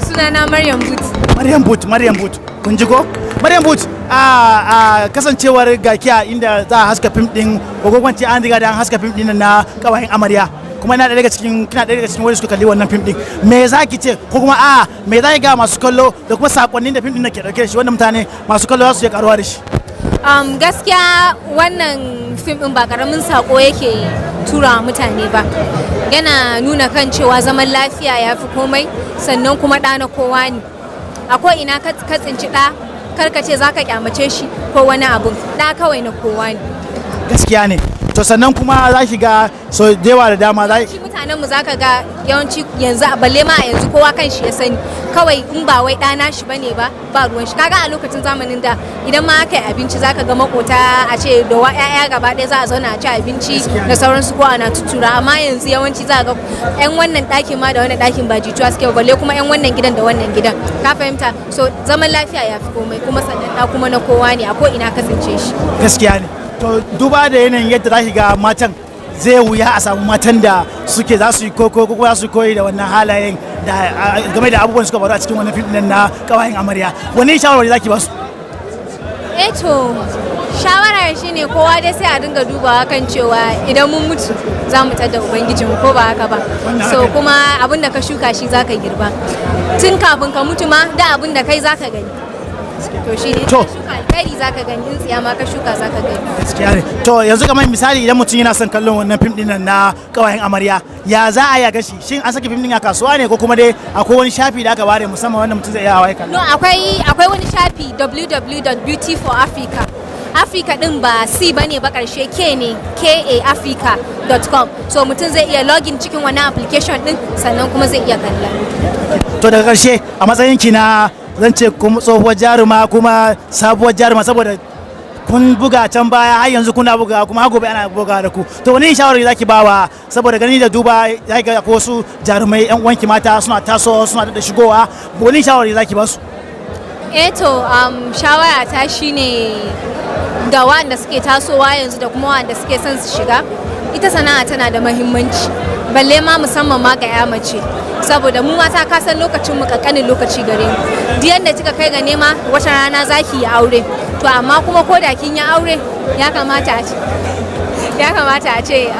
Sunana Maryam Boot. Maryam Boot, Maryam Boot. Kun ji ko? Maryam Boot, a kasancewar gakiya inda za a haska fim din, ko kuma ce an riga da an haska fim din na Kawayen Amarya. Kuma ina ɗaya daga cikin kina ɗaya daga cikin wanda suka kalli wannan fim din. Me za ki ce, ko kuma me za ki ga masu kallo da kuma sakonnin da fim din ke dauke da shi, wanda mutane masu kallo za su iya karuwa da shi? Gaskiya wannan fim din ba karamin sako yake tura wa mutane ba. Yana nuna kan cewa zaman lafiya ya fi komai, sannan kuma ɗa na kowa ne. A ko ina ka tsinci ɗa, kar ka ce za ka kyamace shi ko wani abun. Ɗa kawai na kowa ne. Gaskiya ne. To, sannan kuma za ki ga so da yawa da dama za Yawanci mutanen mu zaka ga yawanci yanzu, a balle ma a yanzu, kowa kan shi ya sani kawai. In ba wai ɗana shi bane ba, ba ruwan shi. Kaga a lokacin zamanin da, idan ma aka yi abinci, zaka ga makota a ce da wa ƴaƴa gaba ɗaya za a zauna a ci abinci da sauransu, ko ana tuttura. Amma yanzu yawanci za ga ƴan wannan ɗakin ma da wannan ɗakin ba jituwa suke ba, balle kuma ƴan wannan gidan da wannan gidan, ka fahimta? So zaman lafiya ya fi komai, kuma sannan ɗa kuma na kowa ne a ko ina ka tsince shi. Gaskiya ne. To, duba da yanayin yadda za ki ga matan, zai wuya a samu matan da suke za su yi koko ko kuma za su koyi da wannan halayen da game da abubuwan suka faru a cikin wannan fim din na Kawayen Amarya, wani shawarwari za ki ba su? Eh, to, shawara shine kowa dai sai a dinga dubawa kan cewa idan mun mutu za mu tadda Ubangijinmu, ko ba haka ba? Wannan So haka ne. kuma abin da ka shuka shi zaka girba. Tun kafin ka mutu ma da abin da kai zaka gani. To, shi ne, ka shuka alkhairi zaka gani, in tsiya ma ka shuka zaka gani. Gaskiya ne. To, yanzu kamar misali, idan mutum yana son kallon wannan fim din nan na Kawayen Amarya, ya za a yi a gashi? Shin an saki fim din a kasuwa ne, ko kuma dai akwai wani shafi da aka ware musamman wanda mutum zai iya hawa ya kallo? No, akwai wani shafi, www.beautyforafrica. Africa din ba C bane ba, karshe K ne, kaafrica.com. So mutum zai iya login cikin wannan application din, sannan kuma zai iya kalla. To, daga karshe, a matsayin ki na, zan ce kuma tsohuwar jaruma kuma sabuwar jaruma, saboda kun buga can baya, har yanzu kuna buga, kuma har gobe ana buga da ku, to wani shawarwari zaki bawa, saboda gani da duba zaki ga ko wasu jarumai yan uwanki mata suna tasowa, suna da shigowa, wani shawarwari zaki ba su? Eh, to, shawara ta shine ga waɗanda suke tasowa yanzu da kuma waɗanda suke son su shiga ita sana'a, tana da mahimmanci, balle ma musamman ma ga 'ya mace, saboda mu mata, ka san lokacin mu kankanin lokaci gare mu. Duk yanda kika kai ga nema, wata rana zaki yi aure. To, amma kuma ko da kin yi aure, ya kamata a ce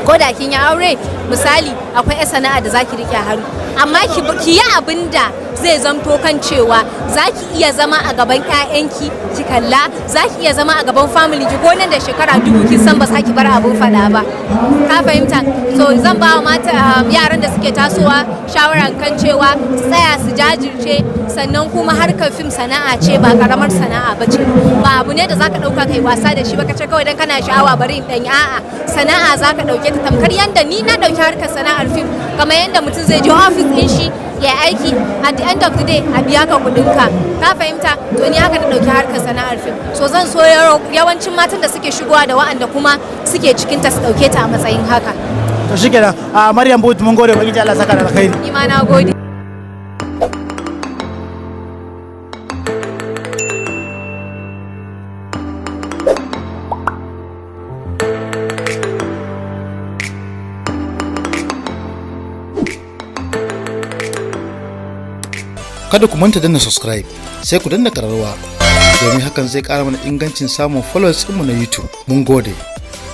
ko da kin yi aure, misali, akwai 'yar sana'a da zaki rike a hannu, amma ki yi abin da zai zamto kan cewa zaki iya zama a gaban 'ya'yanki ki kalla, zaki iya zama a gaban family ki, ko nan da shekara 1000 kin san ba za ki bar abin faɗa ba, ka fahimta? So zan ba wa mata, yaran da suke tasowa shawaran kan cewa su tsaya su jajirce. Sannan kuma harkar fim sana'a ce, ba karamar sana'a ba ce. Ba abu ne da zaka dauka kai wasa da shi ba, ka ce kawai dan kana sha'awa bari in dan yi. A'a, sana'a zaka dauke ta tamkar yanda ni na dauki harkar sana'ar fim, kamar yanda mutum zai je office din shi ya aiki, at the end of the day a biya ka kudin ka, ka fahimta? To, ni haka na dauki harkar sana'ar fim. So zan so yawancin matan da suke shigowa da wa'anda kuma suke cikin ta su dauke ta a matsayin haka. To, shikenan, a Maryam Boot, mun gode. Ubangiji Allah saka da alkhairi. Ni ma na gode. Kada ku manta danna subscribe, sai ku danna kararrawa, domin hakan zai kara mana ingancin samun followers ɗinmu na YouTube. Mun gode.